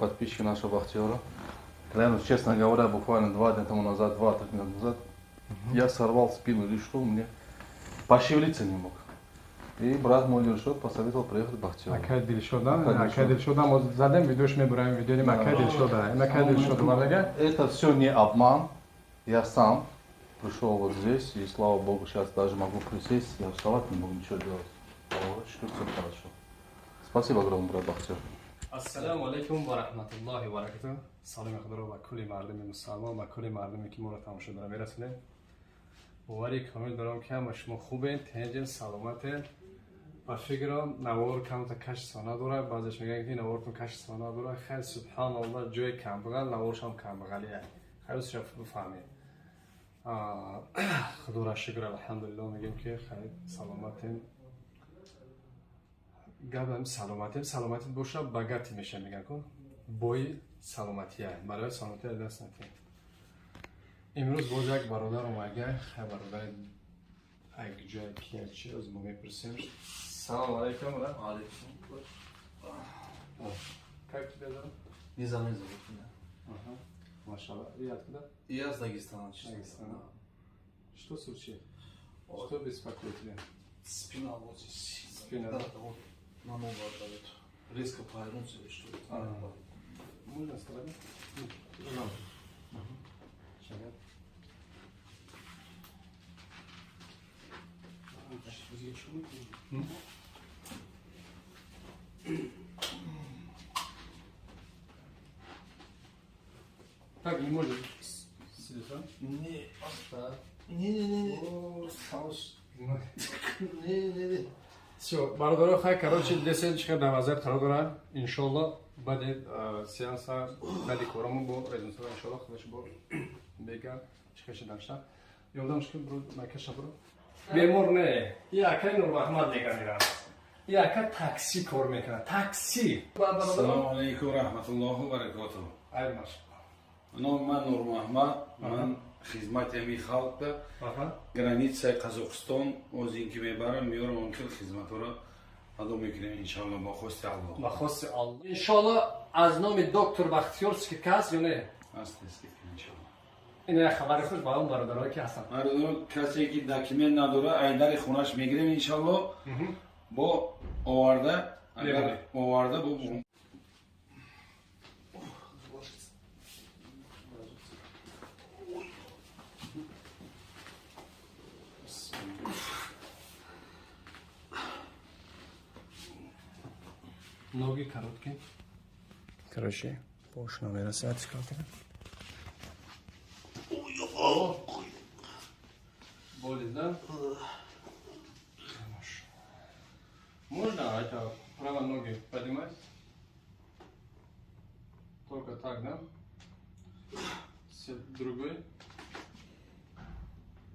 подписчики нашего Бахтиёра. Клянусь, честно говоря, буквально 2 дня тому назад, 2-3 дня назад, я сорвал спину или что, мне пошевелиться не мог. И брат мой Дилшод посоветовал приехать к Бахтиёру. Акай Дилшода, акай Дилшода, мо задем видеош мебураем, видеои акай Дилшода, акай Дилшода вардага. Это все не обман. Я сам пришел вот здесь, и слава богу, сейчас даже могу присесть, я вставать не могу, ничего делать. Что все хорошо. Спасибо огромное, брат Бахтиёр. Ассалому алайкум ва раҳматуллоҳи ва баракатуҳ. Саломи худоро ба кулли мардуми мусалмон, ба кулли мардуме ки моро тамошо дора мерасонем. Бовари комил дорам, ки ҳама шумо хубен, тинҷен, саломатен. Ба фикрам, навор камта качество надорад. Баъзеш мегӯянд, ки навортон качество надорад. Хайр, субҳаналлоҳ, ҷои камбағал наворшам камбағалия. Хайр, шумо бифаҳмед. Худоро шукр, алҳамдулиллоҳ мегӯем, ки хайр, саломатем. Гапам саломатем, саломатит боша, богатый меша мегӯянд ку. Бои саломатия, барои саломатия даст натем. Имрӯз боз як бародар омага, хай, бародари як ҷои кия чи аз мо мепурсем. Салом алейкум, брат. Алейкум. Как тебя зовут? Низами зовут меня. Ага. Машалла. И откуда? Я с Дагестана, честно. Дагестана. Что случилось? Что беспокоит тебя? Спина вот здесь. Спина, да? Да? Вот на ногу отдает. Резко повернуться или что-то. Ага. Можно сказать? Ну, шагать. Так, не может сидеть, а? Не, Да. не-не-не. О, сауш. Не-не-не. Все, бародаро, хай, короче, десен чиха дар вазият қарор дорад. Иншолло, баъди сеанса, баъди корамо бо результат иншолло худаш бо бега чиха шиданша. Ёрдам шки бро, накаша бро. Бемор не. И акай Нурмаҳмад мега мера. И ака такси кор мекунад. Такси. Ассалому алайкум раҳматуллоҳу баракотуҳ. Ай маш. Номи ман Нурмаҳмад, ман хизмати ҳамин халқда границаи Қазоқистон озин ки мебарам, меёрам, он хел хизматҳоро адо мекунем, иншалло, бо хости Аллоҳ. Ба хости Аллоҳ. Иншолло, аз номи доктор Бахтиёр скидка ҳаст ё не? Аст скидка, иншалло. Ин як хабари хуш ба он бародарое ки ҳастанд. Бародаро, касе ки документ надора, айдари хонаш мегирем, иншалло, бо оварда, агар оварда бо. Ноги короткие. Короче, пош намерасад скалка. Болит, да? Хорошо. Можно это право ноги поднимать? Только так, да? С другой.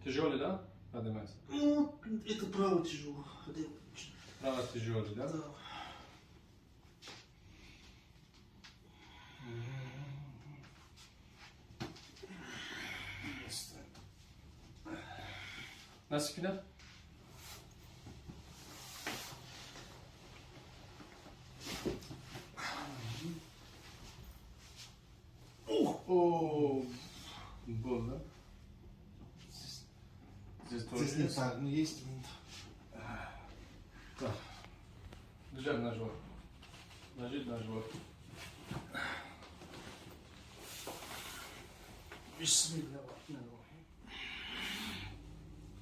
Тяжелый, да? Поднимать? Ну, это право тяжело. Право тяжелый, да? Да. На спина. О, больно. Здесь тоже Здесь не есть. так, ну есть. Так. Лежать на живот. Ложить на живот. Бисмилля.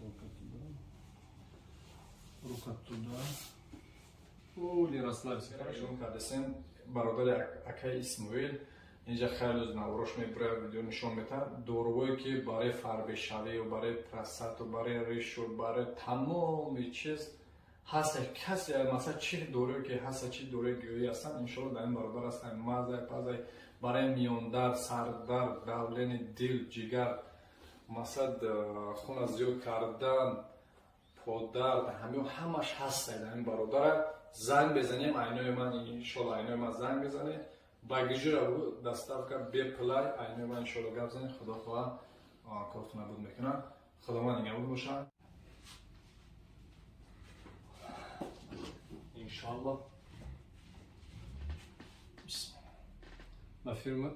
Только туда. Рука туда. О, не расслабься. Хорошо. Кардесен, бародари акай Исмоил, инҷа хеле наврош мебурад, видео нишон метад. Дорувое ки барои фарбешавию, барои простату, барои ришу, барои тамоми чиз ҳаст. Касе, масалан, чи доруе ки ҳаста, чи доруи гиёҳӣ ҳастанд, иншоалло, дар ин бародар ҳастанд. Мазай, пазай, барои миёндард, сардард, давлени дил, ҷигар, масалан, хуна зиёд кардан, подард, ҳамаи ҳамаш ҳаста дар ин бародара. Занг безанем, айнои ман, иншоалло, айнои ман занг безанем. Ба гижира доставка бепулай, айнои ман иншоалло гап занем, худо хоҳад, кортона буд мекунам. Худованд нигаҳбон бошад. Иншоалло. Бисмилла. Ба фирма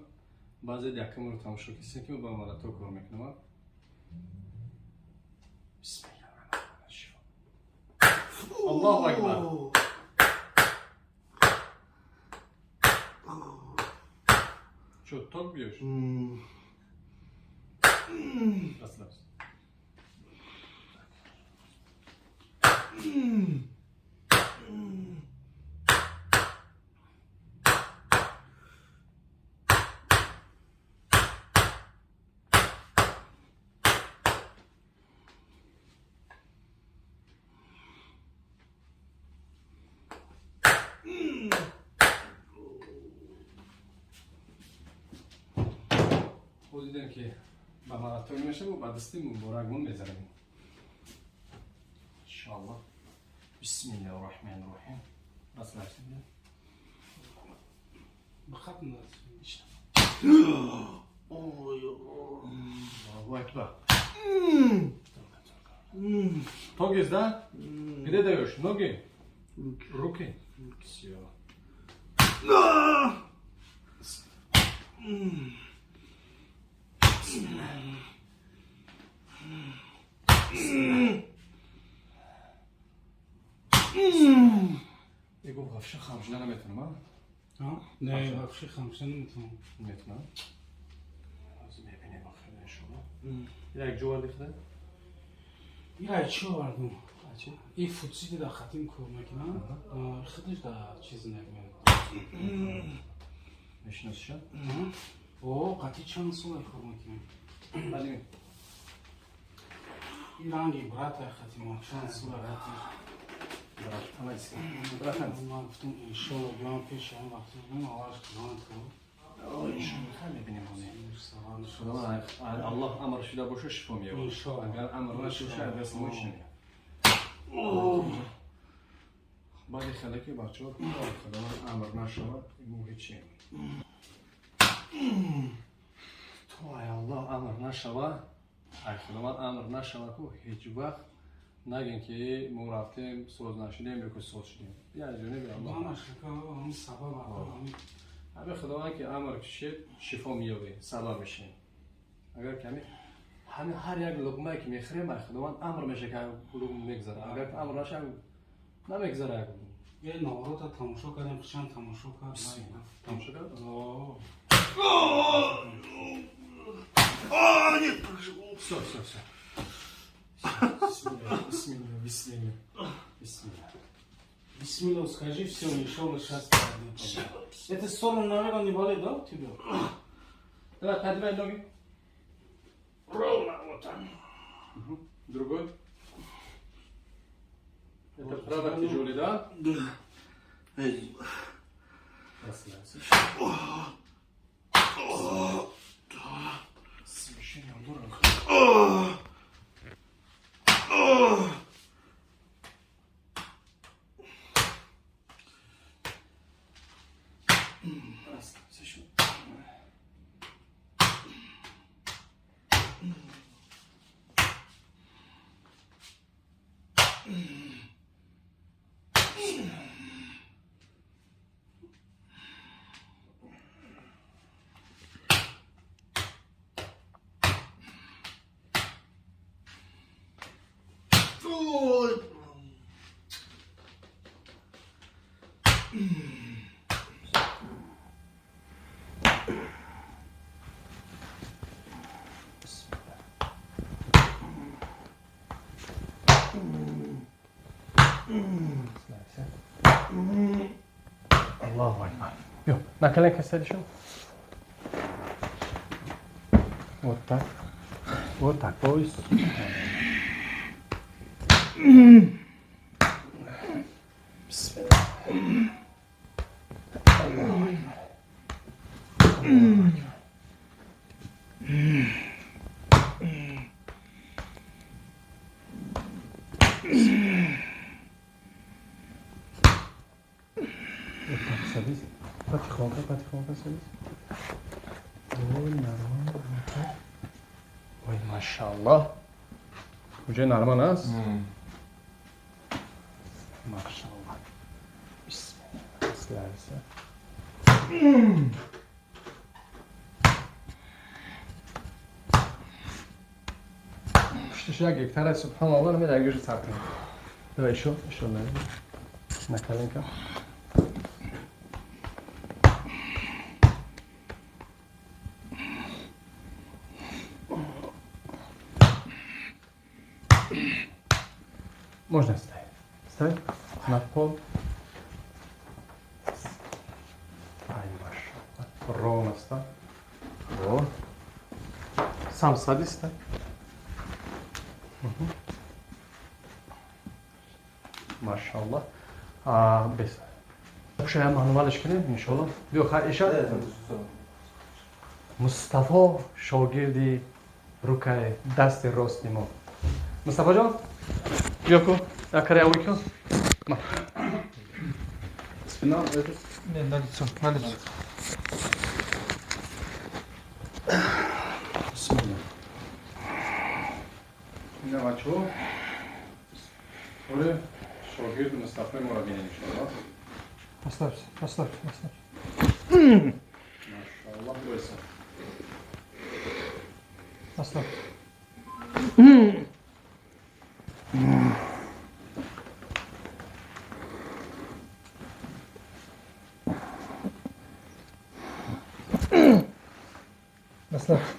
баъзе якамро тамошо кисем, ки ба марато кор мекунам. Аллоҳу акбар. Что, ток бьешь? Расслабься. Дидем ки ба маратон мешаву ба дасти муборакмон мезанем. Иншоаллоҳ. Бисмиллаҳи роҳмани роҳим. Расслабься. Аллоҳу акбар. Ток есть, да? Где даешь? Ноги? Руки? Всё. Его вообще хамшина наметунам, а? Не, вообще хамшина наметунам. Наметунам? Аз мебинем охир иншоаллоҳ. Як ҷо варди худа? Ира чӣ овардум? Чӣ? И футсити да хатим кор мекунам. Худаш да чиз намекунам. Мешиносиша? О, қати чанд сол кор мекунем. Бале. И ранги брата хатима чанд сол хати. Братан, ман гуфтам иншоаллоҳ биём пеши ҳам вақти бим аввалаш кунам ту. Иншоаллоҳ мебинем ҳоне. Аллоҳ амр шуда боша шифо меёбад. Иншоаллоҳ. Агар амр нашуда даст мо ҳеч намеёбад. Баъди хеле ки бачаҳо Худованд амр нашавад, мо ҳечем. То ай Аллоҳ амр нашава, ай Худованд амр нашава ку ҳеҷ вақт нагем ки мо рафтем соз нашудем ё ки соз шудем. Я ҷониби Аллоҳ. Ҳами Худованд ки амр кишед, шифо меёбем, сабаб мешавем. Агар ки ҳами ҳар як луқмае ки мехӯрем, ай Худованд амр мешавад ки луқма мегзара. Агар амр нашавад, намегзара як луқма. Е наворота тамошо кардем, чанд тамошо кард. Тамошо кард? А, нет, пожалуйста. Всё, всё, всё. Бисмилла, бисмилла, бисмилла. Бисмилла. Бисмилла, скажи, всё, иншаллах, сейчас пройдет. Это сторону, наверное, не болит, да, у тебя? Давай, поднимай ноги. Ровно вот так. Угу. Другой. Это правда тяжелый, да? Да. Расслабься. Смещение дорого. Расслабься еще. Аллаху акбар. Ё, на коленках сядешь? Вот так. Вот так. Ой. Вот так садись. Потихоньку, потихоньку садись. Ой, нормально. Вот так. Ой, машаллах. Уже нормально, а? Машаллах. Бисмилlah. Расслабься. Киштиш як гектар аст, субҳаналлоҳ, ме дагижи сар кунем. Давай ещё, ещё на коленка. Можно ставить. Ставь на пол. Ай, машаллах. Ровно встань. Вот. Сам садись, ставь. Угу. Машаллах. Бес. Пушая манвалиш кунем, иншаллах. Биё, хай, иша. Мустафо шогирди рукаи дасти рости мо. Мустафо ҷон, биё ку, якаре авӣ ку. Спина, это? Не, на лицо, на лицо. Бисмилла. Ина бачо. Оре, шогирди Мустафои моро бинем, иншаллах. Расслабься, расслабься, расслабься. Машаллах, бойся. Расслабься. Расслабься.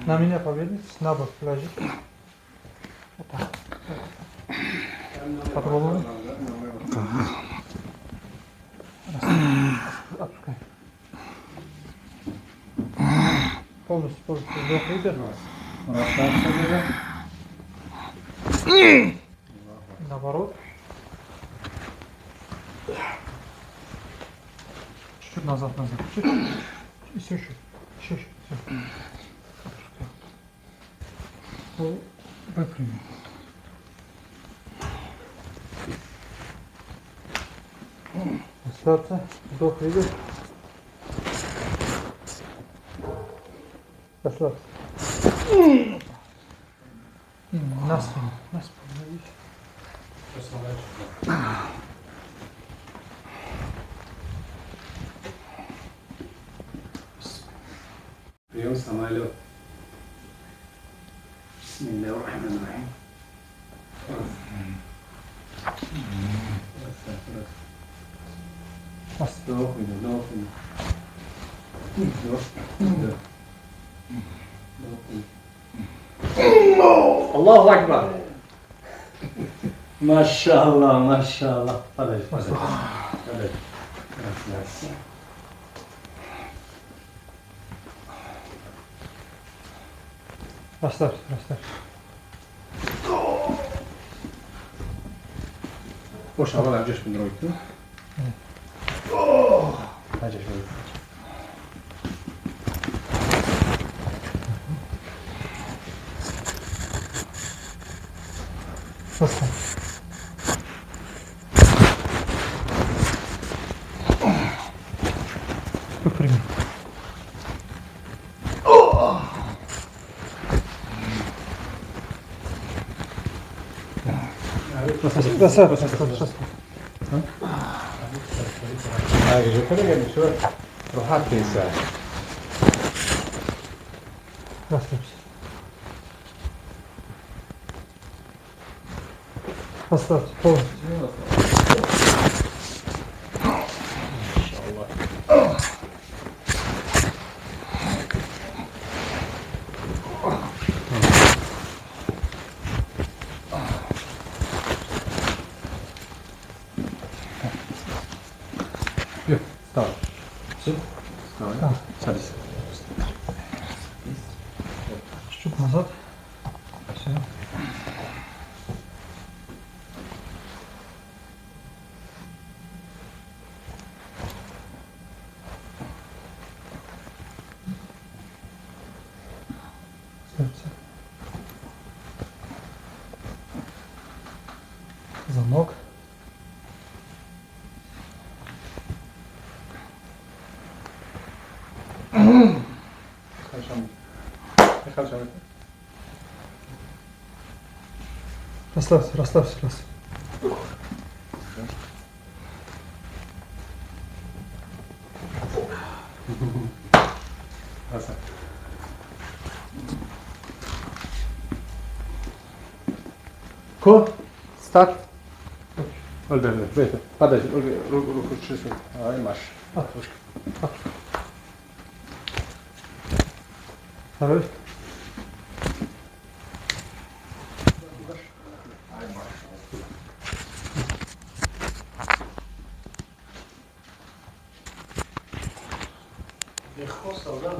На меня повернитесь, на бок ложитесь. Вот так. Попробуем. Отпускай. Полностью, полностью. Вдох, выдох. Наоборот. Чуть-чуть назад, назад. Чуть-чуть. Еще, еще. Еще, еще. Все. Отпускай. Выпрями. Расслабься. Вдох, выдох. Расслабься. На спину, на спину, видишь? Прием самолет. Бисмиллахир-рахманир-рахим. Вдох, вдох, вдох, вдох. Аллаху акбар. Машаллах, машаллах. Подожди, подожди. Подожди. Расслабься, расслабься. Бош, аввал анҷош бинрой ку. Анҷош бинрой. Расслабься. Выпрями. Расслабься, расслабься. Расслабься. Расслабься полностью. Вставай. Все? Вставай. Садись. Чуть-чуть назад. Все. Сердце. Замок. Расслабься, расслабься, расслабься. Расслабься. Ко? Старт. Подожди, руку чуть-чуть. Ай, Маш. Хорош. Легко стал, да?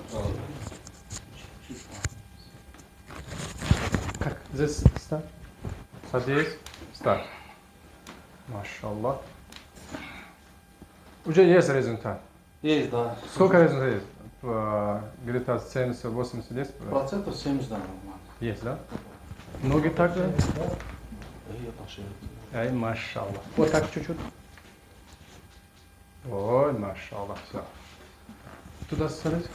Как? Здесь старт? Садись. Старт. Машаллах. Уже есть результат? Есть, да. Сколько результат есть? Где-то 70-80 есть? Процентов 70, да, нормально. Есть, да? Ноги так же? Да. Ай, машаллах. Вот так чуть-чуть. Ой, машаллах, все. Туда садись.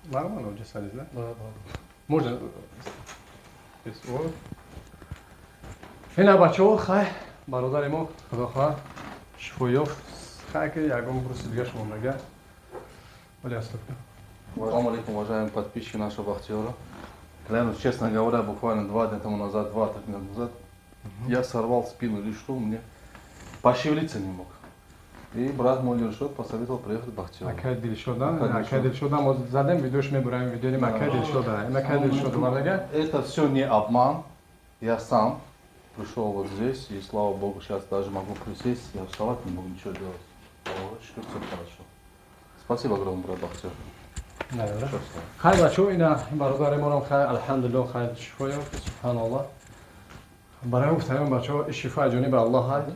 Нормально уже садись, да? Да, да. Можно? Здесь, вот. Ина бачаҳо, хай, бародари мо, худо хоҳад, шифо ёфт. Хай, ки ягон рӯзи дига шумо мега. Вале астафируллоҳ. Салам алейкум, уважаемые подписчики нашего Бахтиёра. Клянусь, честно говоря, буквально 2 дня тому назад, 2-3 дня назад, я сорвал спину или что, мне пошевелиться не мог. И брат мой Дилшод посоветовал приехать в Бахтиёр. Акай Дилшод, Акай Дилшод, мы задам видео, мы брали видео, Акай Дилшод, Акай Дилшод, Это все не обман, я сам пришел вот здесь, и слава богу, сейчас даже могу присесть, я вставать не могу, ничего делать. Все хорошо. Спасибо огромное, брат Бахтиёр. Хай бачо, ина бародари монам хай, алҳамдулиллоҳ, хай шифо ёфт, субҳаналлоҳ. Барои гуфтаем бачо, шифо ҷониби Аллоҳ ҳаст.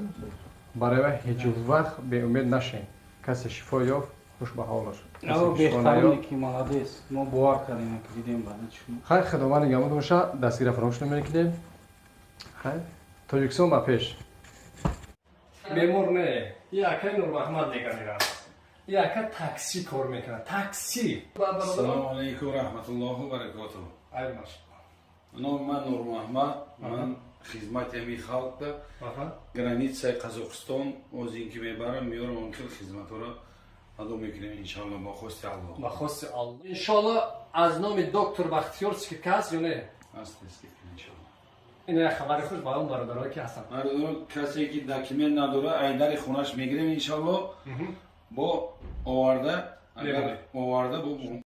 Барои ҳеҷ вақт беумед нашем. Касе шифо ёфт, хуш ба ҳолаш. Беҳтарин ки молодец. Мо бовар кардем ки дидем баъд шумо. Хай, Худованд нигаҳбон боша, дастгира фаромӯш намекунем. Хай, Тоҷикистон ба пеш. Бемор не, яка Нурмаҳмад мегардад. Яка такси кор мекунад. Такси. Ассалому алайкум ва раҳматуллоҳи ва баракотуҳ. Ай машаллоҳ. Номи ман Нурмаҳмад, ман хизмати ҳамин халқда границаи Қазоқистон озин ки мебарам, меорам, он хел хизматҳоро адо мекунем иншаллоҳ ба хости Аллоҳ. Ба хости Аллоҳ. Иншаллоҳ аз номи доктор Бахтиёр скидка ҳаст ё не? Ҳаст, скидка иншаллоҳ. Ин як хабари хуш ба он бародарое ки ҳастанд. Бародарон, касе ки документ надора, айдари хонаш мегирем иншаллоҳ. Бо оварда, агар оварда бо